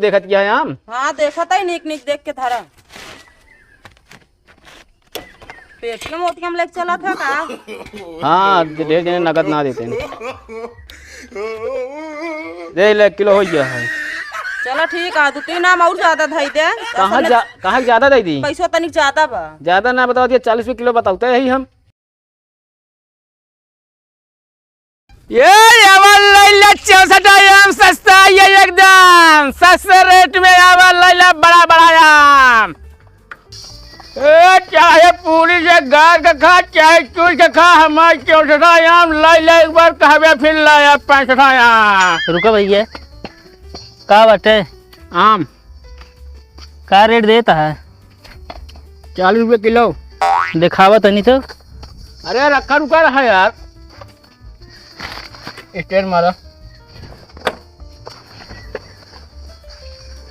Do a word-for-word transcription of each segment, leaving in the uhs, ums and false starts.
देखत क्या है आम? हाँ, देखत है, नीक नीक देख के धरा। पेटिया मोतिया में लेके चला था का? हाँ, ढेर जने नगद ना देते हैं। दे ले, किलो हो गया है। चला ठीक है, दो तीन आम और ज्यादा धई दे। कहाँ असल में जा-, कहाँ ज्यादा दे दी? पैसो तनिक ज्यादा बा। ज्यादा ना बताओ, ये चालीस रुपये किलो बताओ, तो यही हम। ये, ये वाला ले ले, चौसठ आम सस्ता है एकदम, सस्ते रेट में ये वाला ले ले, बड़ा बड़ा आम। ए, चाहे पूरी से गार के खा, चाहे चूर के खा, हमार चौसठ आम ले ले, एक बार कहबे फिर लाया पैंसठ आम। रुको भैया, का बाटे? आम। का रेट देता है? चालीस रुपये किलो। दिखावा तनी तो। अरे रखा रुका रहा यार। स्टैंड मारा।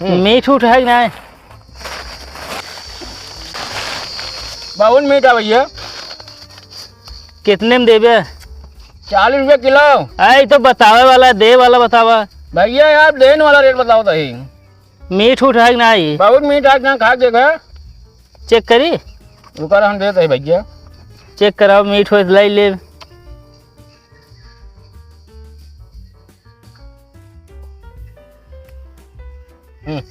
हम्म। मीठ उठ है कि नहीं? बहुत मीठ है भैया। कितने में देबे? चालीस रुपये किलो। आई तो बतावे वाला, दे वाला बतावा। भैया यार, देन वाला रेट बताओ तो ही। मीठ उठ है कि नाही? बहुत मीठ है, ना खा के देखा। चेक करी? रुका, हम देते हैं भैया। चेक कराओ, मीठ हो तो लाई ले। हम्म।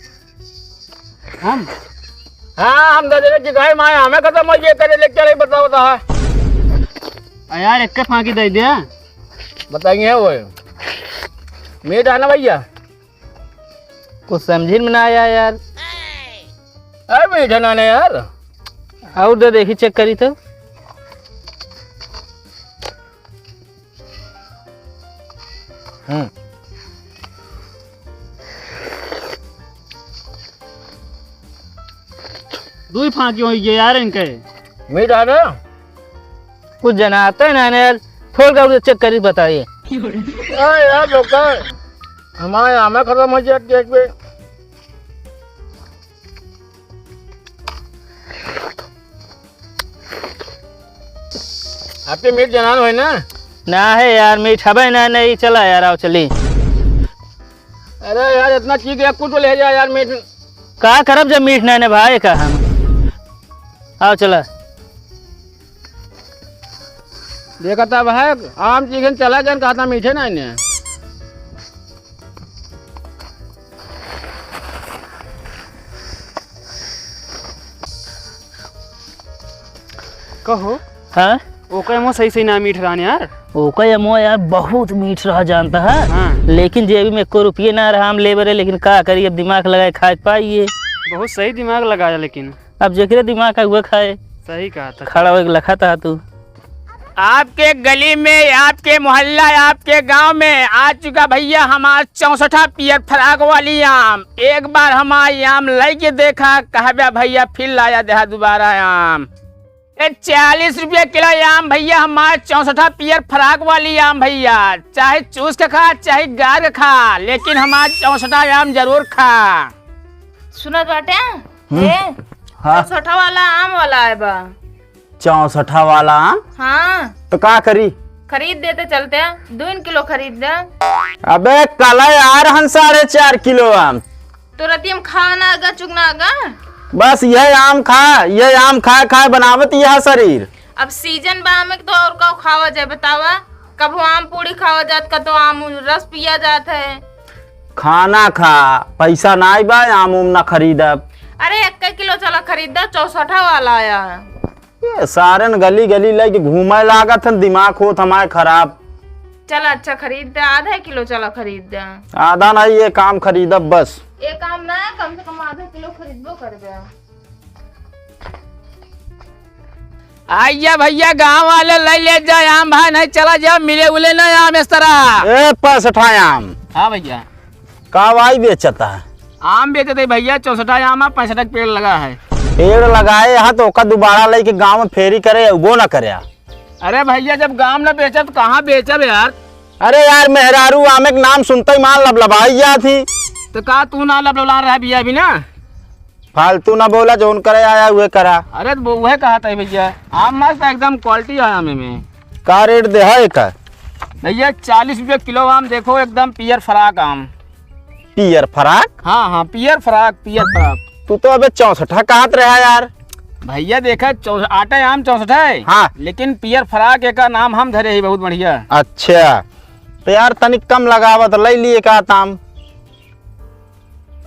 हम? हाँ, हम दे देंगे, जिगाए माए, हमें खत्म हो ये करे, लेके चले, बताओ तो है। आ यार, एक के फांकी दे दिया। बताइए वो। मीठ है ना भैया? कुछ समझिन में ना आया यार। अरे मीठा ना, ना यार। और दे देखी, चेक करी तो। हम्म। दुई फांकी होई गई यार इनके। मीठा ना? कुछ जनाते ना यार, फोड़ का उधर चेक करी बताइए। अरे यार, लोग का हमारे आमे खत्म हो जाए केक पे। आपके मीठ जनान होए ना? ना है यार, मीठ हबे ना, नहीं, चला यार, आओ चली। अरे यार, इतना चीज एक कुछ ले जा यार, मीठ। का करब जब मीठ नहीं ने भाई का हम। आओ चला। देखा था भाई, आम चीजन चला गए, कहा था मीठे नहीं ने। कहो। हाँ? ओका अमवा सही सही ना मीठ रहन यार। ओका अमवा यार बहुत मीठ रहा जानता है। हाँ। लेकिन जेबी में एको रुपये ना रहा, हम ले बरे, लेकिन का करी, अब दिमाग लगाए खाए के पाइए। बहुत सही दिमाग लगाया लेकिन। अब जेकरे दिमाग है उहे खाए। सही कहा था। खड़ा होके लखा था तू। आपके गली में, आपके मोहल्ला, आपके गांव में आ चुका भैया हमार चौसठा पियर फ्राक वाली आम। एक बार हमार आम लइके देखा, कहबे भैया फिर लाया देहा दोबारा आम। ए, चालीस रुपया किलो आम भैया, हमार चौसठा पियर फ्राक वाली आम भैया, चाहे चूस के खा, चाहे गार के खा, लेकिन हमार चौसठा आम जरूर खा। सुनत बाटे? हम्म। ए, हाँ। चौसठा वाला आम वाला आए बा। चौसठा वाला आम? हाँ। तो का करी? खरीद देते चलते, दो किलो खरीद दे। अबे कल यार हम साढ़े चार किलो आम। तो रतिया में खावा ना आगा, चुगना आगा। बस यह आम खा, यह आम खाए खाए बनावत यह शरीर। अब सीजन बा आम के, तो और का खावा जाए बतावा? कबो आम पूड़ी खावा जात, कतो आम रस पिया जात है। खाना खा, पैसा नाई बा, आम उम ना खरीदब। अरे एक किलो चला खरीद दे, चौसठा वाला आया है। ये सारन गली गली लेके घूमे लागत हन, दिमाग होत हमारे खराब। चला अच्छा खरीद दे, आधा किलो चला खरीद दे। आधा नहीं, ये काम खरीदब बस। ये काम ना, कम से कम आधा किलो खरीदबो करबे। आइया भैया, गाँव वाले ले ले जा आम भाई, नहीं चला जा, मिले उले ना आम इस तरह। ए, पैंसठा आम। हाँ भैया। का भाई बेचता है? आम बेचते भैया, चौसठा आम है, पैंसठ के पेड़ लगा है। पेड़ लगाए यहाँ तो ओका दोबारा लेके गाँव में फेरी करे, वो ना करे। अरे भैया, जब गाँव ना बेचब तो कहाँ बेचब यार? अरे यार, मेहरारू आमे के नाम सुनते ही मान लबलबाई जात ही। तो का तू ना लबलबा रहा भैया अभी ना? फालतू ना बोला, जौन करे आया उहे करा। अरे तो वो उहे कहा था भैया, आम मस्त एकदम quality है आमे में। का रेट दे है एकर? भैया चालीस रुपये किलो आम, देखो एकदम पियर फ्राक आम। पियर फराक? हाँ, हाँ, पियर फराक, पियर फराक। तू तो अबे चौसठा कहत रहा यार। भइया देखा, चौ-, आटे आम चौसठा है, हाँ। लेकिन पियर फराक एका नाम हम धरे ही बहुत बढ़िया। अच्छा, तो यार तनिक कम लगावा तो लइ ली एकात आम।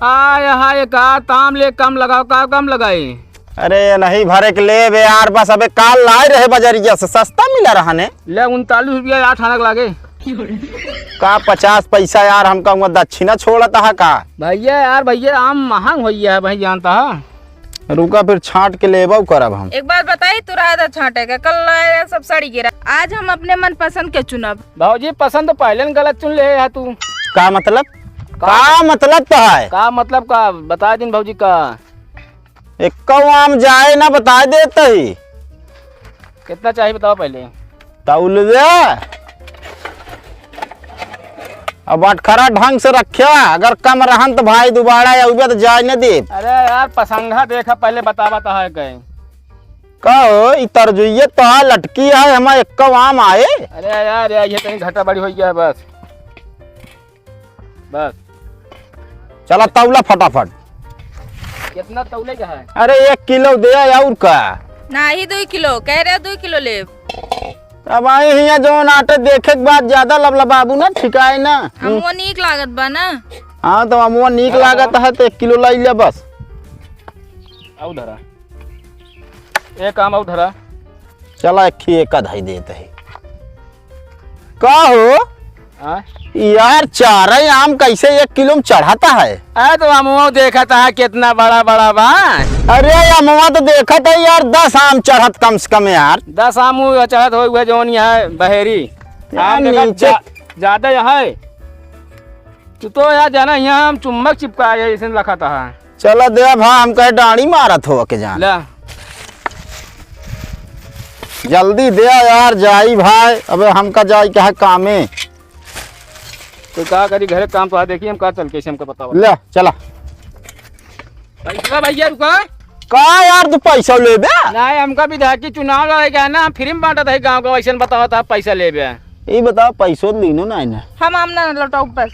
आय हाय, एकात आम ले कम लगाओ, का कम लगाई? अरे नहीं भरे के लेबे यार, बस अबे काल लाए रहे बजरिया से, सस्ता मिला रहा ने। ले उनतालीस रुपया आठ आना के लागे। का पचास पैसा यार, हमका हुआ दक्षिणा छोड़त हा का? भइया यार, भइया आम महंग होइ गया है भाई, जानता है। रुका फिर छांट के लेबो करब हम। एक बात बताई, तू रहा था छांटे के, कल लाए रहे सब सड़ी गिरा। आज हम अपने मन पसंद के चुनब। भौजी पसंद तो पहले न गलत चुन ले है तू। का मतलब? का? का मतलब तो है? का मतलब का? बता दिन भौजी का। एक्को आम जाए ना, बताए देत ही। कितना चाहिए बताओ पहले। तौल दे। अब बटखरा ढंग से रख्या, अगर कम रहन तो भाई दोबारा अउबे तो जाए न देब। अरे यार, पसंगा देखा, पहले बतावा तो है कहीं। कहो, ई तरजुइये तो है, लटकी है, हमार एक्को आम आए। अरे यार, यार, ये कहीं घटा बड़ी होइ गया है बस। बस। चला तौला फटाफट। कितना तौले का है? अरे एक किलो दे और का? नाही, दुई किलो कह रहे, दुई किलो लेब। अब आए हियाँ जौन आटे देखे के बाद ज्यादा लबलबाबू ना ठिकाए ना। अमवा नीक लागत बा ना। हाँ, तो अमवा नीक हाँ, लागत हाँ। है तो एक किलो लाई ले बस। आऊ धरा। एक आम आऊ धरा। चला, एक ही एक आध ही देत ही। का हो? हाँ? यार, चारे आम कैसे एक किलो में चढ़ाता है? अरे, तो अमवा देखा था कितना बड़ा बड़ा बा। अरे, अमवा तो देखा था यार, दस आम चढ़त कम से कम यार। दस आम वो चढ़त हो हुए जौन यहाँ बहेरी। यार, आम देखा नीचे जा-, ज्यादा यहाँ है। तू तो यार जाना, यहाँ हम चुम्बक चिपकाए है, ऐसे लखा था। चला दे भाई, हम कहे डांडी मारत हो के जान। ला। जल्दी दे यार, जाई भाई, अबे हमका जाई कहा कामे। तो का करी, घरे काम तो है, देखी हम का चल, कैसे हमका बताओ। ले, चला। पैसा भैया रुका। का यार, तू पैसा लेबे? नहीं, हमका विधायकी चुनाव लड़े के है ना, हम फ्री में बांटत है गाँव का, वैसे बताओ तो आप पैसा लेबे। ई बताओ, पैसो लीनो ना है ना। हम आम ना लौटाऊ बस।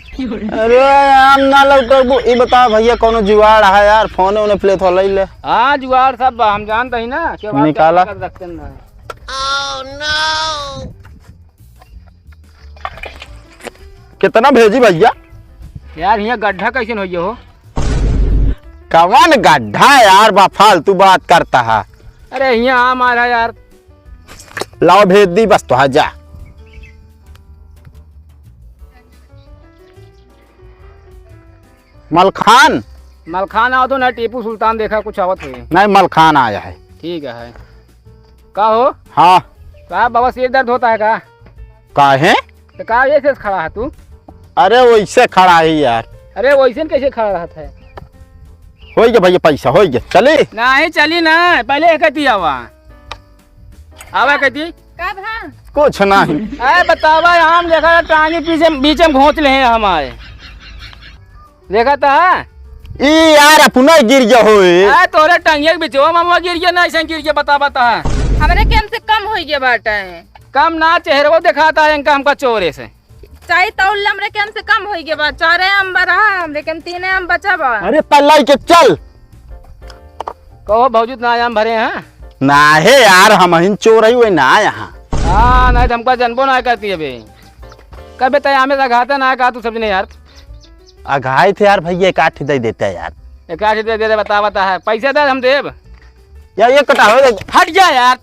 अरे, आम ना लौटाऊ, ई बताओ भैया, कोनो जुगाड़ है यार, फोन ओने प्ले थोड़ा ले ले। हाँ, जुगाड़ सब बा, हम जानते ही ना, के बात निकाला। कर सकते हैं ना। कितना भेजी भैया? यार, यहाँ गड्ढा कैसे होइए हो? कवन गड्ढा यार, बा फालतू बात करता है। अरे, यहाँ आम आ रहा यार। लाओ, भेज दी बस, तो हाँ, जा। मलखान? मलखान आओ तो ना, टीपू सुल्तान देखा कुछ आवत हुए। नहीं, मलखान आया है। ठीक है। का हो? हाँ। का बाबा, सिर दर्द होता है का? काहे? तो का ऐसे खड़ा है तू? अरे वैसे खड़ा है यार। अरे वैसे कैसे खड़ा रहता है? होइ गया भैया पैसा, होइ गया। चली? नहीं चली ना, पहले एक कहती आवा। आवा कहती। का भा? कुछ नहीं। अरे बतावा, आम देखा टांगी पीछे, बीच में घोंच ले हैं हमारे। देखा था? ई यार, अपना गिर गया होए। आ, तोरे टंगिया के बिचवा में वो गिर गया ना, ऐसे गिर गया, बता, बता। हमरे के हमसे कम हो गया बाटे। कम ना, चेहरवा दिखाता है इनका, हमका चोरे से। चाहे तौल ले, हमरे के हमसे कम हो गया बा। चारे आम बा रहा, हमरे के हम तीने आम बचा बा। अरे, तल्लाई के चल। कहो भौजी, ना आम भरे हैं? ना है यार, हम ही चोर ही हुए ना यहाँ। हाँ, नहीं तो हमका जनबो ना करती अबे। कबे तय आमे से घाते ना का तू सब्जी नहीं यार। अघाई थे यार भैया, एक आठ दे देते हैं यार। एक आठ दे दे, बता, बता है। पैसा दे, हम देब। यार, ये कटा हो दे। हट जा यार।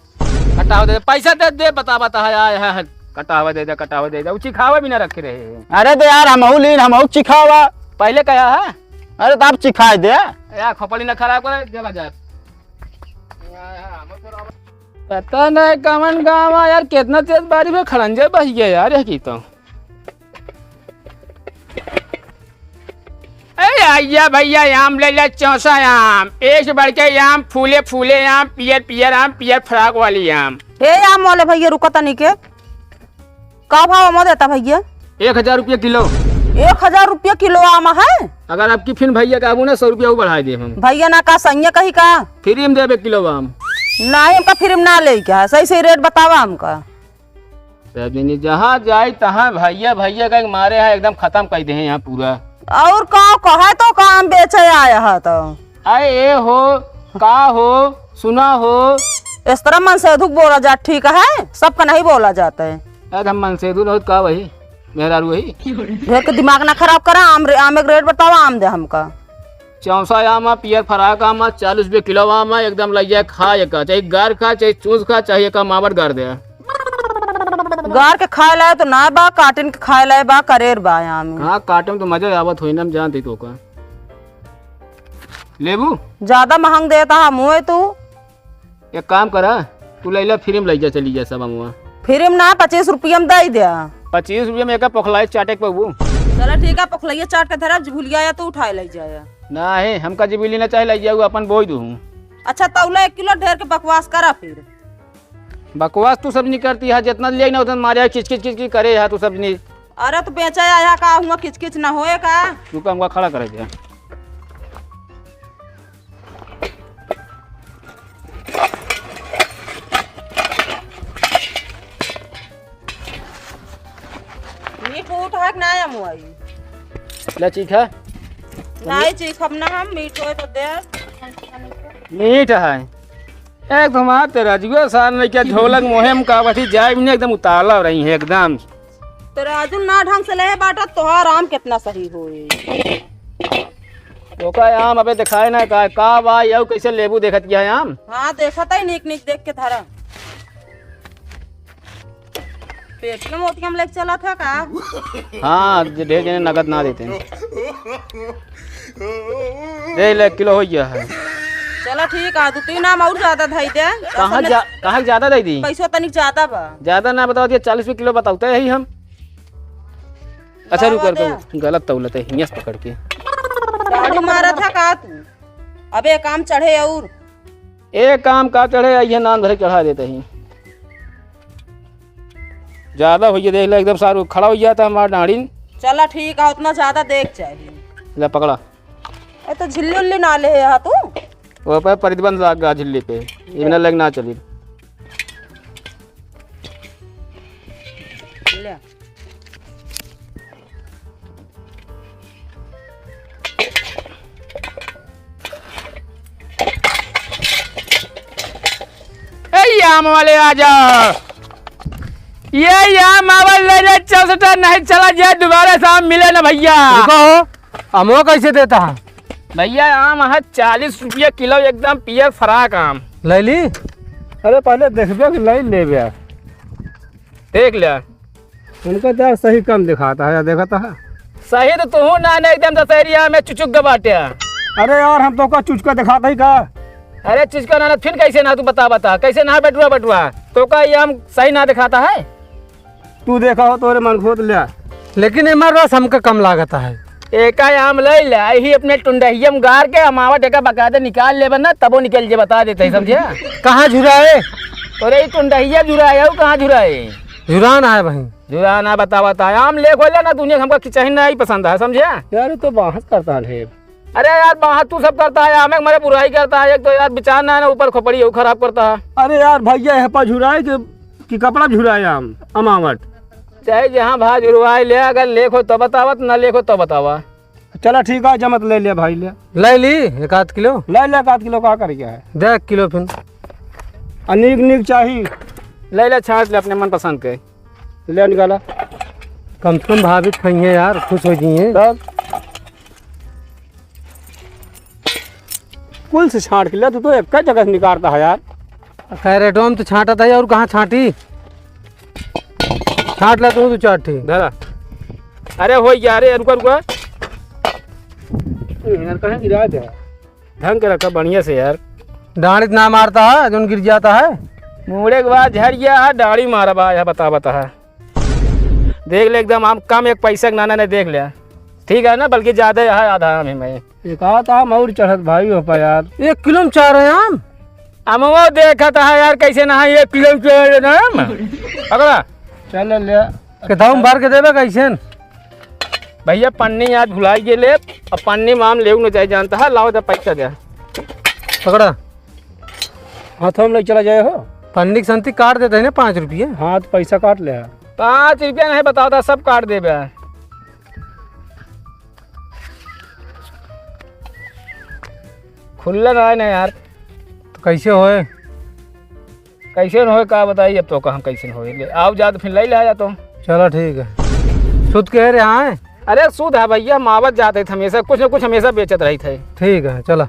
कटा हो दे, पैसा दे दे, बता, बता है, आय, है, है। कटा हुआ दे दे, कटा हुआ दे दे। उ चिखावे भी ना रखे रहे। अरे तो यार, हमहू लीन, हमहू चिखावा। पहले कहा है? अरे तो आप चिखाए दे। यार, खोपड़ी ना खराब करे, चला जा। पता नहीं कवन गाँव है यार, कितना तेज बारिश में खड़ंजे बह गया यार, ये की तो। ए आइया भैया, आम ले ले, चौसा आम, एक से बढ़ के आम, फूले फूले आम, पियर पियर आम, पियर फ्राक वाली आम। ए आम वाले भैया, रुको तनी के, का भाव आम देता भैया? एक हजार रुपया किलो। एक हजार रुपया किलो आम है? अगर आपकी फिन भैया का आबू ना, सौ रुपया वो बढ़ा दे हम। भैया ना का सैया कही का? फ्री में देबे किलो आम। नहीं, हमका फ्री में ना ले के है, सही सही रेट बतावा हमका। तब जनी जहाँ जाए तहाँ भैया, भैया का मारे हैं, एकदम खत्म कर दे हैं यहाँ पूरा। और का कहे तो काम बेचे आया है तो। अरे ए हो, का हो, सुना हो। इस तरह मनसेधु क बोला जात ठीक है, सबका नहीं बोला जात है। अरे हम मनसेधु न होत का वही, मेहरारू वही। ढेर के दिमाग ना खराब करा, आम रे-, आम एक रेट बतावा, आम दे हमका। चौसा आम आ, पियर फराक आम आ, चालीस रुपये किलो आम आ, एकदम लइ जाए, खा एका, चाहे गार खा, चाहे चूस खा, चाहे एका मावट गार दे। गार के खाए लाए तो ना बा, काटिन के खाए लाए बा, करेर बा आम। हाँ, काटे में तो मजा आवत होई ना, हम जानते तो का। लेबू? ज्यादा महंग देता है मुँह तू। एक काम करा, तू लइला, फ्री में लइ जा, चली जा सब अमुआ। फ्री में ना, पच्चीस रुपया में दे द्या। पच्चीस रुपया में एका पोखलाई चाटे के पबू। चला ठीक है, पोखलाइया चाट के धरा, भुलिया या तो उठाए लइ जाया। ना है, हमका जिबिली ना चाहे लइ जाऊ, अपन बोई दूँ। अच्छा, तौला एक किलो, ढेर के बकवास करा फिर। बकवास तू सब नहीं करती है, जितना ले ना उतना मारे किच किच किच किच करे है तू सब नहीं। अरे, तू बेचे आया का, हुआ किच किच ना होए का? तू का हमका खड़ा करे दे। मीठ उठ है कि ना, अमुआई? ले चीख है। नहीं चीखब ना हम, मीठ होए तो दे। मीठ है। एक तो हमार तराजुआ सार नहीं क्या, ढोलक मोहे में का बठी जाए भी नहीं, एकदम उतावला रही है एकदम। तराजू ना ढंग से लेहे बाटा, तोहार आम कितना सही होए। ओका आम अबे दिखाए ना का, का बा, यऊ कैसे लेबू देखत गया है आम? हाँ, देखत है, नीक नीक देख के धरा। पेटीएम ओटीएम लेके चला था का? हाँ, जे ढेर जने नगद ना देते हैं। दे ले, किलो हो गया है। चला ठीक है, दो तीन आम और ज्यादा धई दे। कहाँ असल में जा-, कहाँ ज्यादा दे दी? पैसो तनिक ज्यादा बा। ज्यादा ना बताओ, ये चालीस रुपये किलो बताओ, तय ही हम। अच्छा, रुक, रुक, रुक, गलत तौलत है, हियाँ से पकड़ के। गाड़ी मारा था का तू? अबे काम चढ़े और। ए काम का चढ़े, ये नान भरे चढ़ा देते ही। ज्यादा होइए, देख ले, एकदम सारू खड़ा हो गया था हमारा डांडिन। चला ठीक है, उतना ज्यादा देख चाहिए। ले पकड़ा। ए तो झिल्ली उल्ली ना ले है तू? वो पे प्रतिबंध लाग गया झिल्ली पे, इन्हें लेके ना चली। ले। ए, ये आम वाले आ जा। ये, ये आम आवल ले जा, चौसठा नहीं चला जाए, दोबारा से आम मिले ना भैया। रुको हो, अमवा कैसे देता है? भैया, आम है चालीस रुपया किलो, एकदम पियर फराक आम। ले ली? अरे, पहले देखबे कि ले लेबे। देख ले। उनका तो यार सही कम दिखाता है, देखता है। सही तो तू ना, ना एकदम दशहरी आम है, चुचुक के बाटे। अरे यार, हम तो का चुचका दिखाता ही का? अरे चुचका ना, ना, फिर कैसे ना, तू बता, बता, कैसे ना बटुआ, बटुआ? तो का ये आम सही ना दिखाता है? तू देखा हो तोरे मन खोद ले। लेकिन एमर रस हमका कम लागत है। एका आम ले ले, यही अपने टुंडहिया में गार के अमावट एका बकायदे निकाल लेबे ना, तबो निकल जे, बता देते हैं, समझे? कहाँ झुराए? तोरे ई टुंडहिया झुराए, और कहाँ झुराए? झुरान है भाई। झुरान है, बता, बता। आम ले खोले ना, दुनिया हमका कि चाही नहीं पसंद है, समझे? यार, ये तो बाहर करता है। अरे यार, बाहर तू सब करता है, आमे के मारे बुराई करता है। एक तो यार विचार ना है ना, ऊपर खोपड़ी यहू खराब करता है। अरे यार भैया, है पा झुराए के कि कपड़ा झुराए आम, अमावट। चाहे जहाँ भाव झुरवाए ले, अगर लेख हो तो बतावत, ना लेख हो तो बतावा। चला ठीक है, जमत ले ले भाई ले। ले ली एक आध किलो। ले ले एक आध किलो, का कर गया है? दे एक किलो फिर। आ नीक नीक चाही। ले ले, छाँट ले अपने मन पसंद के। ले निकाला। कम से कम भाभी खइहे यार, खुश हो जाइए। तब कुल से छाँट के ले, तू तो एक जगह से निकालता है यार। कैरेटवा में तो छाँटत है, और कहाँ छाँटी? छाँट ला तू, तू चार ठी। धरा। अरे हो यार, ए, रुका, रुका। यार, कहाँ गिरा दे? ढंग के रखा बढ़िया से यार। डाँड़ी ना मारता है, जोन गिर जाता है। मुड़े के बाद झड़ गया है, डाँड़ी मारा बा, यह बता, बता है। देख ले, एकदम आम कम एक पैसा के नाना ने देख लिया। ठीक है ना, बल्कि ज्यादा है, आधा आम ही मैं। एक आध आम और चढ़त भाई हो पा यार। एक किलो में चार है आम। अमवा देखत है यार, कैसे ना है, एक किलो में चार है आम। पकड़ा। चल ले। किताब में भर के देबे कैसे न? भैया पन्नी आज भुलाई गेले, अब पन्नी में आम लेऊ न जाए जानता है, लाओ जब पैसा दे। पकड़ा। हाथों में ले चला जाए हो। पन्नी के संती काट देते हैं ना पाँच रुपये। हाँ, तो पैसा काट ले। पाँच रुपया नहीं बताता, सब काट देबे। खुल्ला ना है ना यार। तो कैसे होए? कैसे न होए, का बताई, अब तो कहाँ कैसे न होए। ले, आओ जा तो फिर ले ला जा तो। चलो ठीक है। सुत के रे हाँ? अरे सुत है भैया, हम आवत जात है हमेशा, कुछ न कुछ हमेशा बेचत रही थे। ठीक है, चला।